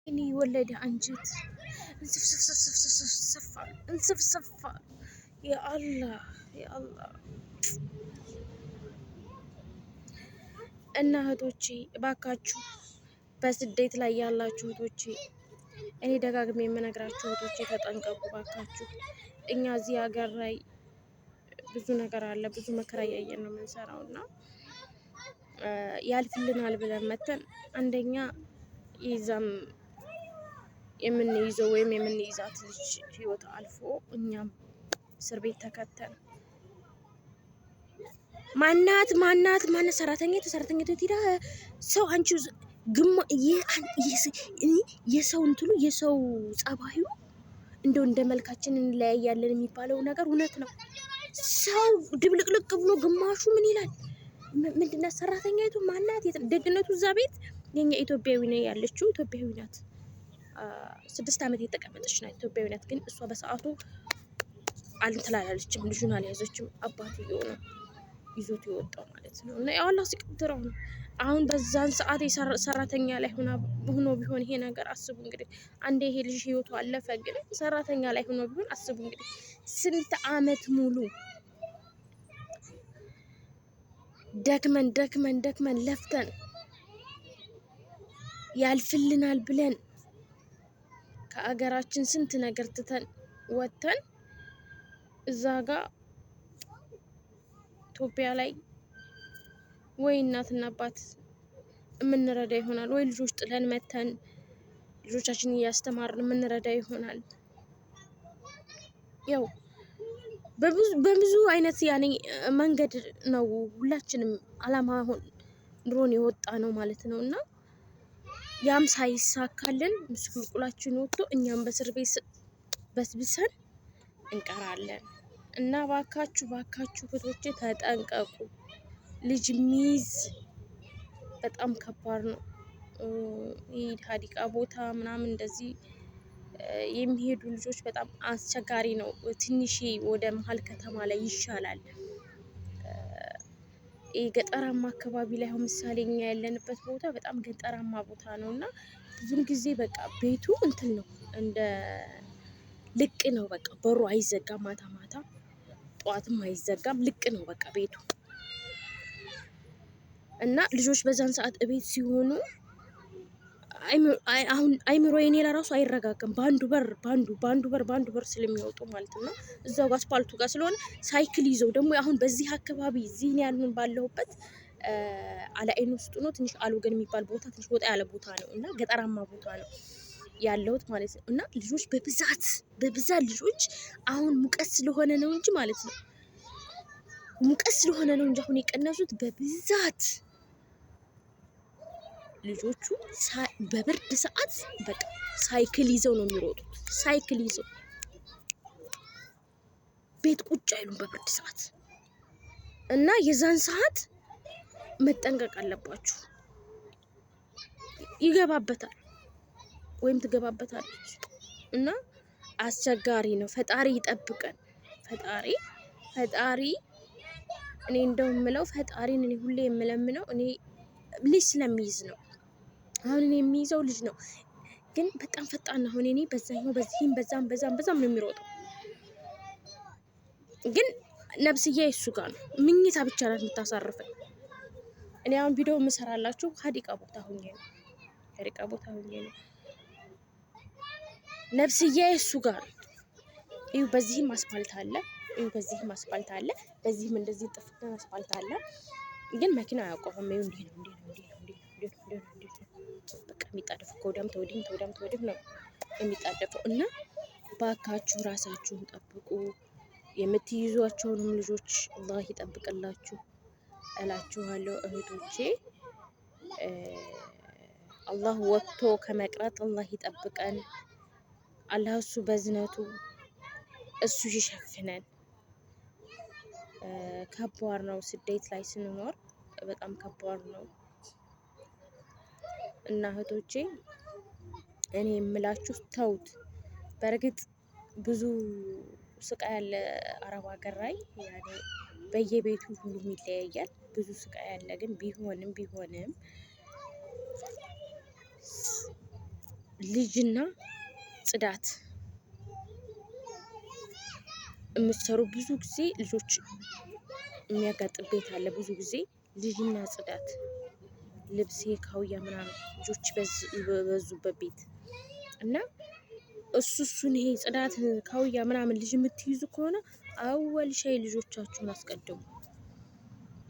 እኔ ወለደ አንጀት እንስፍስፍስፍስፍስፍ እንስፍስፍ። ያአላህ ያአላህ። እና እህቶቼ እባካችሁ በስደት ላይ ያላችሁ እህቶቼ፣ እኔ ደጋግሜ የምነግራችሁ እህቶቼ ተጠንቀቁ እባካችሁ። እኛ እዚህ ሀገር ላይ ብዙ ነገር አለ፣ ብዙ መከራ እያየን ነው የምንሰራው እና ያልፍልናል ብለን መተን አንደኛ ይዛም የምንይዘው ወይም የምንይዛት ልጅ ህይወት አልፎ እኛም እስር ቤት ተከተን ማናት ማናት ማናት ሰራተኛቱ ሰራተኛቱ ሄዳ ሰው አንቺ ግማ የሰው እንትኑ የሰው ጸባዩ እንደው እንደ መልካችን እንለያያለን የሚባለው ነገር እውነት ነው። ሰው ድብልቅልቅ ብሎ ግማሹ ምን ይላል? ምንድናት ሰራተኛይቱ ማናት? ደግነቱ እዛ ቤት የኛ ኢትዮጵያዊ ነው ያለችው፣ ኢትዮጵያዊ ናት። 6 ዓመት የተቀመጠች ናት፣ ኢትዮጵያዊ ናት። ግን እሷ በሰዓቱ እንትን አላለችም፣ ልጁን አልያዘችም። አባትየው ነው ይዞት የወጣው ማለት ነው። እና ያው አላህ ሲቀድረው ነው። አሁን በዛን ሰዓት ሰራተኛ ላይ ሆኖ ቢሆን ይሄ ነገር አስቡ እንግዲህ። አንዴ ይሄ ልጅ ህይወቱ አለፈ፣ ግን ሰራተኛ ላይ ሆኖ ቢሆን አስቡ እንግዲህ ስንት አመት ሙሉ ደክመን ደክመን ደክመን ለፍተን ያልፍልናል ብለን ከአገራችን ስንት ነገር ትተን ወጥተን እዛ ጋ ኢትዮጵያ ላይ ወይ እናትና አባት የምንረዳ ይሆናል፣ ወይ ልጆች ጥለን መተን ልጆቻችንን እያስተማርን የምንረዳ ይሆናል። ያው በብዙ አይነት ያኔ መንገድ ነው ሁላችንም አላማ ኑሮን የወጣ ነው ማለት ነው። እና ያም ሳይሳካልን ምስቅልቁላችን ወጥቶ እኛም በእስር ቤት በስብሰን እንቀራለን። እና ባካችሁ ባካችሁ እህቶቼ ተጠንቀቁ። ልጅ ሚይዝ በጣም ከባድ ነው። ይህ ሀዲቃ ቦታ ምናምን እንደዚህ የሚሄዱ ልጆች በጣም አስቸጋሪ ነው። ትንሽ ወደ መሀል ከተማ ላይ ይሻላል። ይህ ገጠራማ አካባቢ ላይ አሁን ምሳሌ እኛ ያለንበት ቦታ በጣም ገጠራማ ቦታ ነው እና ብዙም ጊዜ በቃ ቤቱ እንትን ነው፣ እንደ ልቅ ነው። በቃ በሩ አይዘጋም፣ ማታ ማታ ጠዋትም አይዘጋም። ልቅ ነው በቃ ቤቱ። እና ልጆች በዛን ሰዓት እቤት ሲሆኑ አሁን አይምሮ የኔ ለራሱ አይረጋጋም። በአንዱ በር በአንዱ በአንዱ በር በአንዱ በር ስለሚወጡ ማለት ነው። እዛው ጋር አስፓልቱ ጋር ስለሆነ ሳይክል ይዘው ደግሞ አሁን በዚህ አካባቢ እዚህ እኔ ያሉን ባለሁበት አላይን ውስጥ ነው። ትንሽ አልወገን የሚባል ቦታ ትንሽ ወጣ ያለ ቦታ ነው እና ገጠራማ ቦታ ነው ያለሁት ማለት ነው። እና ልጆች በብዛት በብዛት ልጆች አሁን ሙቀት ስለሆነ ነው እንጂ ማለት ነው፣ ሙቀት ስለሆነ ነው እንጂ አሁን የቀነሱት፣ በብዛት ልጆቹ በብርድ ሰዓት በቃ ሳይክል ይዘው ነው የሚሮጡት። ሳይክል ይዘው ቤት ቁጭ አይሉም በብርድ ሰዓት። እና የዛን ሰዓት መጠንቀቅ አለባችሁ። ይገባበታል ወይም ትገባበታለች እና አስቸጋሪ ነው። ፈጣሪ ይጠብቀን። ፈጣሪ ፈጣሪ እኔ እንደው የምለው ፈጣሪን እኔ ሁሌ የምለምነው እኔ ልጅ ስለሚይዝ ነው። አሁን እኔ የሚይዘው ልጅ ነው፣ ግን በጣም ፈጣን ነው። አሁን እኔ በዛኛው በዚህም በዛም በዛም በዛም ነው የሚሮጠው፣ ግን ነብስዬ እሱ ጋር ነው። ምኝታ ብቻ ናት የምታሳርፈኝ። እኔ አሁን ቪዲዮ የምሰራላችሁ ሀዲቃ ቦታ ሁኜ ነው። ሀዲቃ ቦታ ሁኜ ነው። ነብስዬ እሱ ጋር ነው። እዩ፣ በዚህም አስፋልት አለ። እዩ፣ በዚህም አስፋልት አለ። በዚህም እንደዚህ ጥፍጥን አስፋልት አለ። ግን መኪና አያቆምም። እዩ፣ እንዲህ ነው፣ እንዲህ ነው፣ እንዲህ ነው፣ እንዲህ ነው፣ እንዲህ ነው፣ እንዲህ ነው። በቃ የሚጣደፈው ከወዲያም ተወዲህም ተወዲያም ተወዲህም ነው የሚጣደፈው። እና ባካችሁ ራሳችሁን ጠብቁ። የምትይዟቸውንም ልጆች አላህ ይጠብቅላችሁ እላችኋለሁ እህቶቼ። አላህ ወጥቶ ከመቅረት አላህ ይጠብቀን። አላህ እሱ በዝነቱ እሱ ይሸፍነን። ከባድ ነው ስደት ላይ ስንኖር፣ በጣም ከባድ ነው። እና እህቶቼ እኔ የምላችሁ ተውት። በእርግጥ ብዙ ስቃይ ያለ አረብ ሀገር ላይ፣ ያኔ በየቤቱ ሁሉም ይለያያል። ብዙ ስቃይ ያለ ግን ቢሆንም ቢሆንም ልጅና ጽዳት የምትሰሩ ብዙ ጊዜ ልጆች የሚያጋጥም ቤት አለ። ብዙ ጊዜ ልጅና ጽዳት፣ ልብስ፣ ካውያ ምናምን ልጆች በዙበት ቤት እና እሱን ይሄ ጽዳት ካውያ ምናምን ልጅ የምትይዙ ከሆነ أول شي ልጆቻችሁን አስቀድሙ።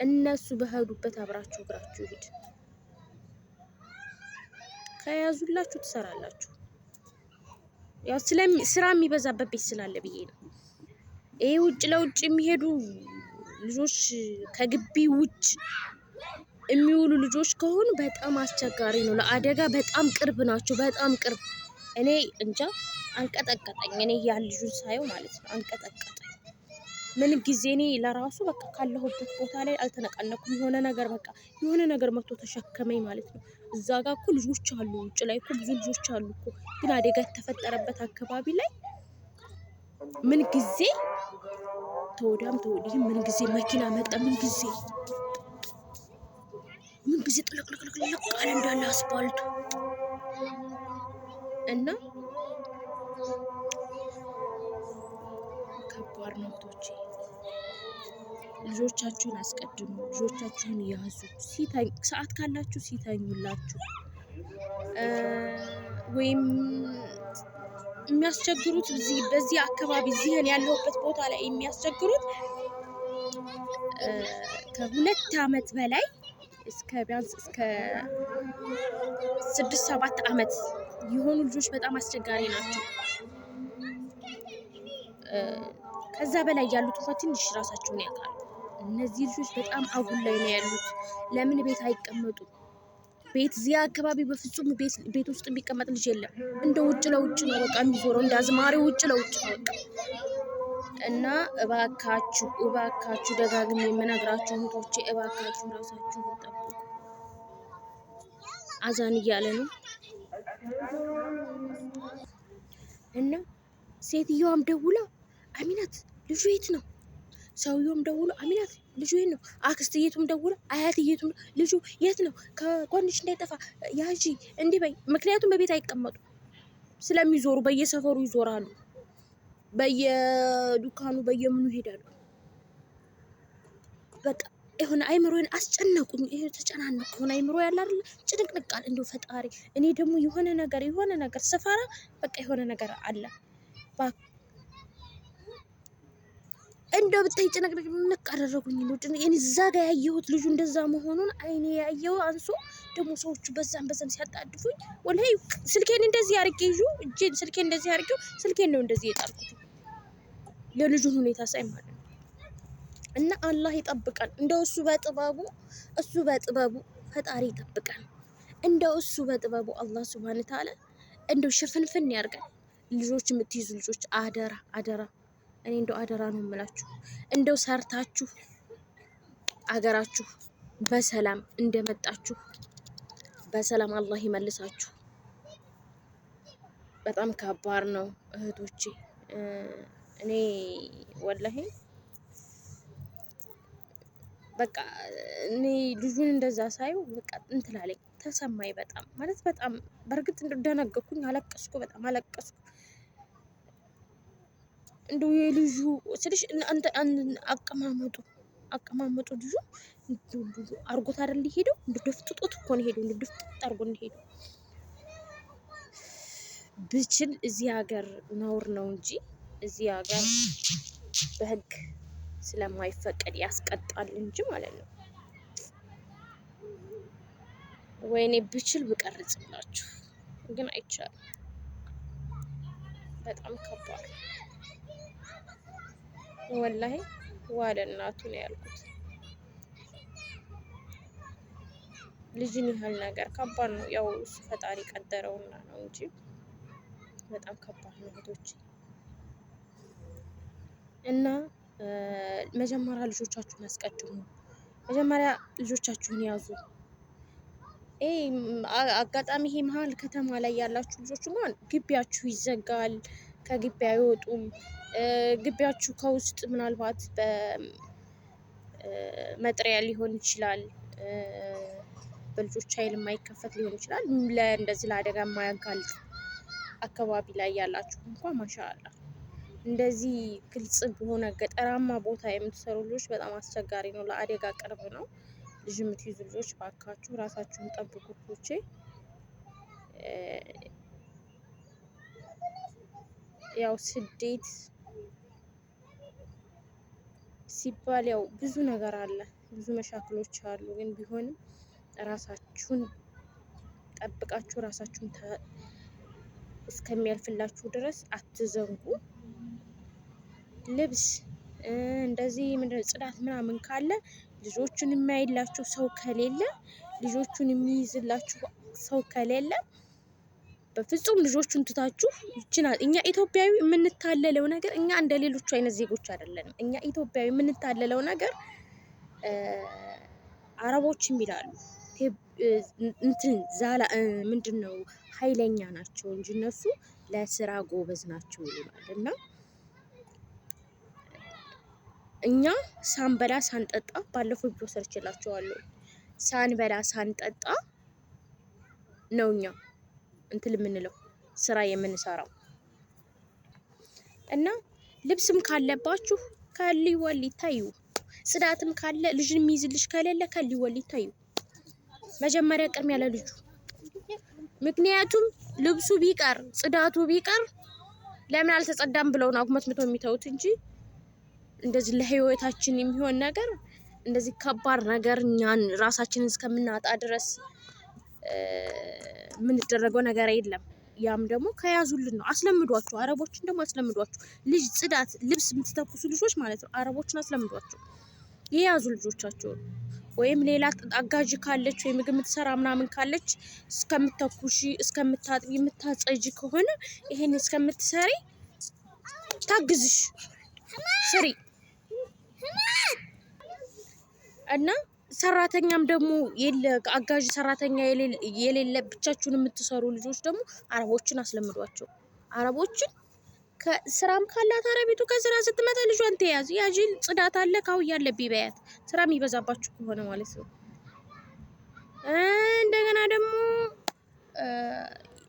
እነሱ በሄዱበት አብራችሁ እግራችሁ ይሂድ። ከያዙላችሁ ትሰራላችሁ። ያው ስራ የሚበዛበት ቤት ስላለ ብዬ ነው። ይሄ ውጭ ለውጭ የሚሄዱ ልጆች፣ ከግቢ ውጭ የሚውሉ ልጆች ከሆኑ በጣም አስቸጋሪ ነው። ለአደጋ በጣም ቅርብ ናቸው። በጣም ቅርብ። እኔ እንጃ አንቀጠቀጠኝ። እኔ ያን ልጁን ሳየው ማለት ነው አንቀጠቀጠኝ። ምን ጊዜ እኔ ለራሱ በቃ ካለሁበት ቦታ ላይ አልተነቃነኩም። የሆነ ነገር በቃ የሆነ ነገር መጥቶ ተሸከመኝ ማለት ነው። እዛ ጋር እኮ ልጆች አሉ፣ ውጭ ላይ እኮ ብዙ ልጆች አሉ እኮ፣ ግን አደጋ የተፈጠረበት አካባቢ ላይ ምን ጊዜ ተወዳም ተወዲህም ምን ጊዜ መኪና መጣ፣ ምን ጊዜ ጥልቅልቅልቅ አለ እንዳለ አስፋልቱ እና ከባድ ነው እህቶቼ። ልጆቻችሁን አስቀድሙ፣ ልጆቻችሁን ያዙ። ሰዓት ካላችሁ ሲተኙላችሁ ወይም የሚያስቸግሩት እዚህ በዚህ አካባቢ እዚህን ያለሁበት ቦታ ላይ የሚያስቸግሩት ከ2 አመት በላይ እስከ ቢያንስ እስከ 6-7 አመት የሆኑ ልጆች በጣም አስቸጋሪ ናቸው። ከዛ በላይ ያሉት እንኳን ትንሽ ራሳቸውን ያውቃሉ። እነዚህ ልጆች በጣም አጉል ላይ ነው ያሉት። ለምን ቤት አይቀመጡም? ቤት እዚያ አካባቢ በፍጹም ቤት ውስጥ የሚቀመጥ ልጅ የለም። እንደ ውጭ ለውጭ ነው በቃ የሚዞረው፣ እንደ አዝማሪ ውጭ ለውጭ ነው በቃ። እና እባካችሁ እባካችሁ ደጋግሜ የምነግራችሁ እህቶቼ እባካችሁ ራሳችሁን ጠብቁ። አዛን እያለ ነው እና ሴትየዋም ደውላ አሚናት ልጁ የት ነው? ሰውየውም ደውሎ አሚናት ልጁ የት ነው? አክስትየቱም ደውሎ አያትየቱም ልጁ የት ነው? ከጎንሽ እንዳይጠፋ ያዢ እንዲህ በይ። ምክንያቱም በቤት አይቀመጡ ስለሚዞሩ በየሰፈሩ ይዞራሉ፣ በየዱካኑ በየምኑ ይሄዳሉ። በቃ የሆነ አይምሮን አስጨነቁኝ። ይሄ ተጨናነቅኩ። የሆነ አይምሮ ያለ አይደለ ጭንቅንቅ አለ። እንደው ፈጣሪ እኔ ደግሞ የሆነ ነገር ስፈራ በቃ የሆነ ነገር አለ እንደው ብታይ ጭንቅንቅ አደረጉኝ። እንደው እኔ እዛ ጋ ያየሁት ልጁ እንደዛ መሆኑን አይኔ ያየው አንሶ ደግሞ ሰዎቹ በዛም በዛም ሲያጣድፉኝ ወላሂ ስልኬን እንደዚህ አድርጌ ይዤ እጄን ስልኬን እንደዚህ አድርጌው ስልኬን ነው እንደዚህ የጣልኩት የልጁን ሁኔታ ሳይ ማለት ነው። እና አላህ ይጠብቀን። እንደው እሱ በጥበቡ ፈጣሪ ይጠብቀን። እንደው እሱ በጥበቡ አላህ سبحانه وتعالى እንደው ሽፍንፍን ያርገን። ልጆች የምትይዙ ልጆች አደራ አደራ፣ እኔ እንደው አደራ ነው የምላችሁ። እንደው ሰርታችሁ አገራችሁ በሰላም እንደመጣችሁ በሰላም አላህ ይመልሳችሁ። በጣም ከባድ ነው እህቶቼ። እኔ ወላሂ በቃ እኔ ልጁን እንደዛ ሳየው በቃ እንትን አለኝ፣ ተሰማኝ በጣም ማለት በጣም። በእርግጥ እንደደነገጥኩኝ አለቀስኩ፣ በጣም አለቀስኩ። እንደው የልጁ ስልሽ አቀማመጡ ልጁ አርጎት አይደል ሄደው፣ እንደ ደፍጥጦት እኮ ነው ሄደው፣ እንደ ድፍጥጥ አርጎ ነው ሄደው። ብችል እዚህ ሀገር ነውር ነው እንጂ እዚህ ሀገር በህግ ስለማይፈቀድ ያስቀጣል እንጂ ማለት ነው። ወይኔ ብችል ብቀርጽላችሁ ግን አይቻልም። በጣም ከባድ ወላሂ። ዋለ እናቱ ነው ያልኩት። ልጅን ያህል ነገር ከባድ ነው። ያው እሱ ፈጣሪ ቀደረውና ነው እንጂ በጣም ከባድ ነው እህቶች። እና መጀመሪያ ልጆቻችሁን አስቀድሙ። መጀመሪያ ልጆቻችሁን ያዙ። ይሄ አጋጣሚ ይሄ መሀል ከተማ ላይ ያላችሁ ልጆች እንኳን ግቢያችሁ ይዘጋል፣ ከግቢ አይወጡም። ግቢያችሁ ከውስጥ ምናልባት በመጥሪያ ሊሆን ይችላል፣ በልጆች ኃይል የማይከፈት ሊሆን ይችላል። ለእንደዚህ ለአደጋ የማያጋልጥ አካባቢ ላይ ያላችሁ እንኳን ማሻአላ፣ እንደዚህ ግልጽ በሆነ ገጠራማ ቦታ የምትሰሩ ልጆች በጣም አስቸጋሪ ነው፣ ለአደጋ ቅርብ ነው። ልጅ የምትይዙ ልጆች ባካችሁ ራሳችሁን ጠብቁ። ልጆቼ ያው ስደት ሲባል ያው ብዙ ነገር አለ፣ ብዙ መሻክሎች አሉ። ግን ቢሆንም ራሳችሁን ጠብቃችሁ ራሳችሁን እስከሚያልፍላችሁ ድረስ አትዘንጉ። ልብስ እንደዚህ ምንድነው ጽዳት ምናምን ካለ፣ ልጆቹን የሚያይላችሁ ሰው ከሌለ፣ ልጆቹን የሚይዝላችሁ ሰው ከሌለ በፍጹም ልጆቹን ትታችሁ ይችናል። እኛ ኢትዮጵያዊ የምንታለለው ነገር፣ እኛ እንደ ሌሎቹ አይነት ዜጎች አይደለንም። እኛ ኢትዮጵያዊ የምንታለለው ነገር፣ አረቦችም ይላሉ እንትን ዛላ ምንድን ነው ኃይለኛ ናቸው እንጂ እነሱ ለስራ ጎበዝ ናቸው ይሉናል። እና እኛ ሳንበላ ሳንጠጣ፣ ባለፈው ቪዲዮ ሰርቼላችኋለሁ። ሳንበላ ሳንጠጣ ነው እኛ እንትን የምንለው፣ ስራ የምንሰራው። እና ልብስም ካለባችሁ خلي ولي ታዩ፣ ጽዳትም ካለ፣ ልጅን የሚይዝልሽ ከሌለ خلي ولي ታዩ። መጀመሪያ ቅድሚያ ለልጁ። ምክንያቱም ልብሱ ቢቀር ጽዳቱ ቢቀር ለምን አልተጸዳም ብለው ነው አጉመትምተው የሚተውት እንጂ እንደዚህ ለህይወታችን የሚሆን ነገር፣ እንደዚህ ከባድ ነገር፣ እኛን ራሳችንን እስከምናጣ ድረስ የምንደረገው ነገር የለም። ያም ደግሞ ከያዙልን ነው። አስለምዷቸው፣ አረቦችን ደግሞ አስለምዷቸው። ልጅ ጽዳት፣ ልብስ የምትተኩሱ ልጆች ማለት ነው። አረቦችን አስለምዷቸው፣ የያዙ ልጆቻቸውን፣ ወይም ሌላ አጋዥ ካለች ወይ ምግብ የምትሰራ ምናምን ካለች እስከምተኩሺ፣ እስከምታጥቢ፣ የምታጸጂ ከሆነ ይሄን እስከምትሰሪ ታግዝሽ፣ ስሪ። እና ሰራተኛም ደግሞ የለ፣ አጋዥ ሰራተኛ የሌለ፣ ብቻችሁን የምትሰሩ ልጆች ደግሞ አረቦችን አስለምዷቸው። አረቦችን ከስራም ካላት አረቢቱ ከስራ ስትመጣ ልጇን ተያዝ፣ ያጂ፣ ጽዳት አለ፣ ካውያ አለብኝ በያት። ስራ የሚበዛባችሁ ከሆነ ማለት ነው። እንደገና ደግሞ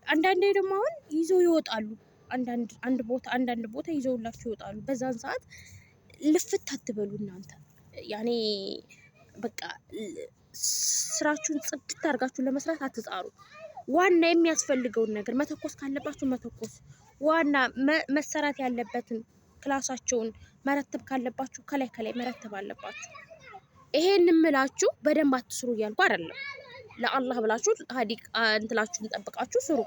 አንዳንዴ ደግሞ አሁን ይዘው ይወጣሉ። አንዳንድ አንድ ቦታ አንዳንድ ቦታ ይዘውላችሁ ይወጣሉ። በዛን ሰዓት ልፍት አትበሉ እናንተ። ያኔ በቃ ስራችሁን ጽድት አድርጋችሁ ለመስራት አትጣሩ። ዋና የሚያስፈልገውን ነገር መተኮስ ካለባችሁ መተኮስ፣ ዋና መሰራት ያለበትን ክላሳቸውን መረተብ ካለባችሁ ከላይ ከላይ መረተብ አለባችሁ። ይሄን እምላችሁ በደንብ አትስሩ እያልኩ አይደለም። ለአላህ ብላችሁ ሀዲቅ እንትላችሁን ጠብቃችሁ ስሩ።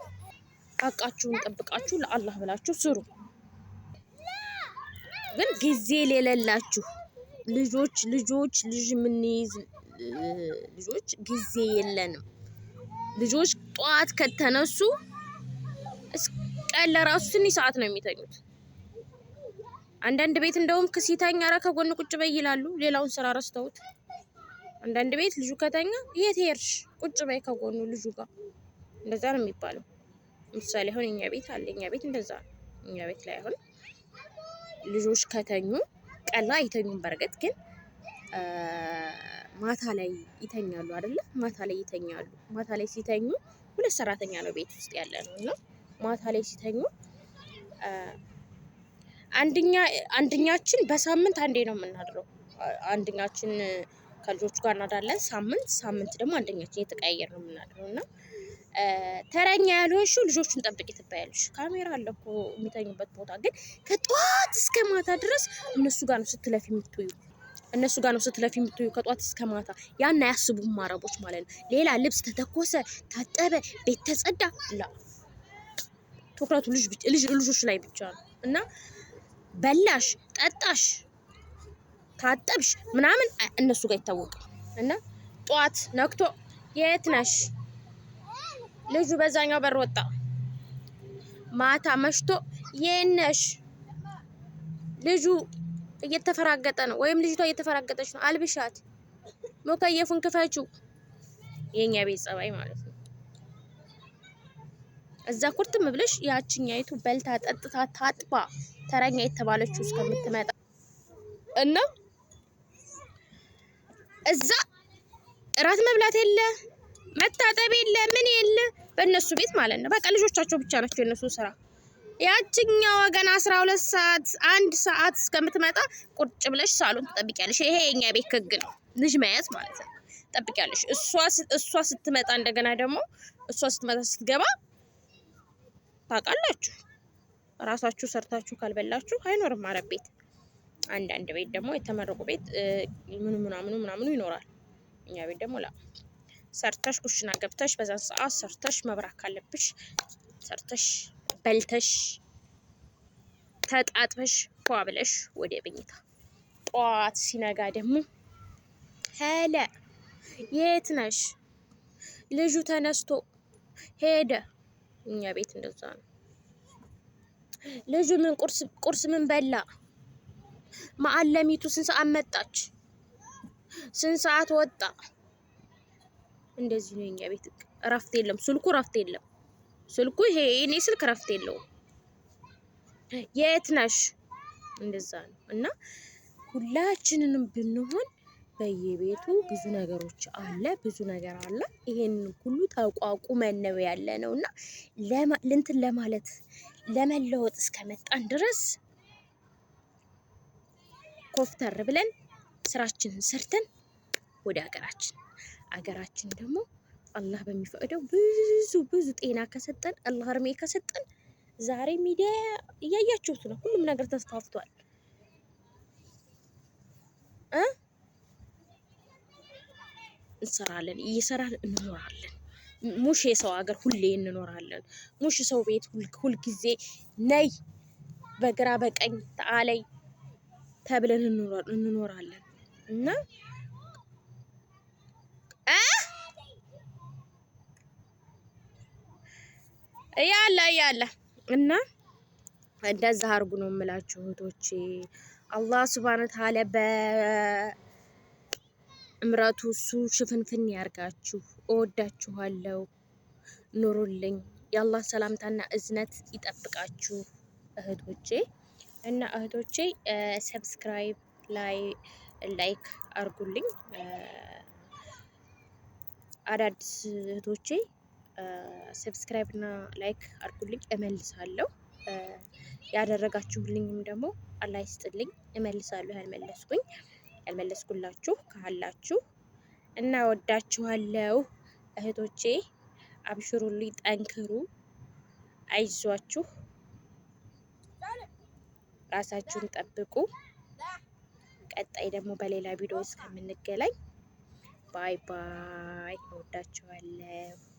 ሀቃችሁን ጠብቃችሁ ለአላህ ብላችሁ ስሩ። ግን ጊዜ የሌላችሁ ልጆች፣ ልጅ የምንይዝ ልጆች ጊዜ የለንም። ልጆች ጠዋት ከተነሱ ቀን ለራሱ ትንሽ ሰዓት ነው የሚተኙት። አንዳንድ ቤት እንደውም ሲተኛ ኧረ ከጎን ቁጭ በይ ይላሉ፣ ሌላውን ስራ ረስተውት። አንዳንድ ቤት ልጁ ከተኛ የት ሄድሽ፣ ቁጭ በይ ከጎኑ ልጁ ጋር፣ እንደዛ ነው የሚባለው። ምሳሌ አሁን እኛ ቤት አለ፣ እኛ ቤት እንደዛ ነው። እኛ ቤት ላይ አሁን ልጆች ከተኙ ቀን ላይ አይተኙም። በርግጥ ግን ማታ ላይ ይተኛሉ አይደለ? ማታ ላይ ይተኛሉ። ማታ ላይ ሲተኙ ሁለት ሰራተኛ ነው ቤት ውስጥ ያለ ነው፣ እና ማታ ላይ ሲተኙ አንደኛ አንደኛችን በሳምንት አንዴ ነው የምናድረው። አንደኛችን ከልጆቹ ጋር እናድራለን። ሳምንት ሳምንት ደግሞ አንደኛችን እየተቀያየር ነው የምናድረው። እና ተረኛ ያልሆንሽው ልጆቹን ጠብቂ ትባያለሽ። ካሜራ አለ እኮ የሚተኙበት ቦታ፣ ግን ከጠዋት እስከ ማታ ድረስ እነሱ ጋር ነው ስትለፊ የምትውዩ። እነሱ ጋር ነው ስትለፊ የምትውዩ ከጧት እስከ ማታ። ያን አያስቡም አረቦች ማለት ነው። ሌላ ልብስ ተተኮሰ፣ ታጠበ፣ ቤት ተጸዳ፣ ላ፣ ትኩረቱ ልጅ ልጆች ላይ ብቻ ነው። እና በላሽ፣ ጠጣሽ፣ ታጠብሽ ምናምን እነሱ ጋር አይታወቅም። እና ጠዋት ነክቶ የት ነሽ? ልጁ በዛኛው በር ወጣ። ማታ መሽቶ የት ነሽ? ልጁ እየተፈራገጠ ነው፣ ወይም ልጅቷ እየተፈራገጠች ነው። አልብሻት፣ ሙከየፉን ክፈችው። የኛ ቤት ጸባይ ማለት ነው። እዛ ኩርትም ብለሽ ያችኛይቱ በልታ፣ ጠጥታ፣ ታጥባ፣ ተረኛ የተባለችው እስከምትመጣ። እና እዛ እራት መብላት የለ፣ መታጠብ የለ ምን የለ በእነሱ ቤት ማለት ነው። በቃ ልጆቻቸው ብቻ ናቸው የእነሱ ስራ። ያችኛዋ ገና 12 ሰዓት 1 ሰዓት እስከምትመጣ ቁጭ ብለሽ ሳሎን ትጠብቂያለሽ። ይሄ የኛ ቤት ህግ ነው፣ ልጅ መያዝ ማለት ነው። ትጠብቂያለሽ። እሷ ስትመጣ፣ እንደገና ደግሞ እሷ ስትመጣ ስትገባ ታውቃላችሁ፣ ራሳችሁ ሰርታችሁ ካልበላችሁ አይኖርም አረብ ቤት። አንዳንድ ቤት ደግሞ የተመረቁ ቤት ምኑ ምናምኑ ምናምኑ ይኖራል። እኛ ቤት ደግሞ ላ ሰርተሽ ኩሽና ገብተሽ በዛን ሰዓት ሰርተሽ፣ መብራት ካለብሽ ሰርተሽ፣ በልተሽ፣ ተጣጥበሽ፣ ፏ ብለሽ ወደ መኝታ። ጠዋት ሲነጋ ደግሞ ሄለ የት ነሽ? ልጁ ተነስቶ ሄደ። እኛ ቤት እንደዛ ነው። ልጁ ምን ቁርስ ምን በላ? ማአለሚቱ ስንት ሰዓት መጣች? ስንት ሰዓት ወጣ? እንደዚህ ነው የኛ ቤት። እረፍት የለም። ስልኩ እረፍት የለም። ስልኩ ይሄ የኔ ስልክ እረፍት የለውም። የት ነሽ? እንደዛ ነው። እና ሁላችንንም ብንሆን በየቤቱ ብዙ ነገሮች አለ፣ ብዙ ነገር አለ። ይሄን ሁሉ ተቋቁመን ነው ያለ ነው። እና እንትን ለማለት ለመለወጥ እስከመጣን ድረስ ኮፍተር ብለን ስራችንን ሰርተን ወደ ሀገራችን፣ አገራችን ደግሞ አላህ በሚፈቅደው ብዙ ብዙ ጤና ከሰጠን፣ አላህ እድሜ ከሰጠን፣ ዛሬ ሚዲያ እያያችሁት ነው። ሁሉም ነገር ተስፋፍቷል እ እንሰራለን፣ እየሰራን እንኖራለን። ሙሽ የሰው ሀገር ሁሌ እንኖራለን። ሙሽ ሰው ቤት ሁልጊዜ ነይ በግራ በቀኝ ተአለይ ተብለን እንኖራለን። እና ያለ ያለ እና እንደዛ አርጉ ነው የምላችሁ እህቶቼ። አላህ ሱብሃነ ወተዓላ በእምረቱ እሱ ሽፍንፍን ያርጋችሁ። እወዳችኋለሁ። ኑሩልኝ። የአላህ ሰላምታና እዝነት ይጠብቃችሁ እህቶቼ። እና እህቶቼ subscribe ላይ like አርጉልኝ። አዳዲስ እህቶቼ subscribe እና like አድርጉልኝ፣ እመልሳለሁ። ያደረጋችሁልኝም ደግሞ አላህ ይስጥልኝ፣ እመልሳለሁ። ያልመለስኩላችሁ ካላችሁ። እና ወዳችኋለሁ እህቶቼ፣ አብሽሩልኝ፣ ጠንክሩ፣ አይዟችሁ፣ ራሳችሁን ጠብቁ። ቀጣይ ደግሞ በሌላ ቪዲዮ እስከምንገናኝ bye bye። እወዳችኋለሁ።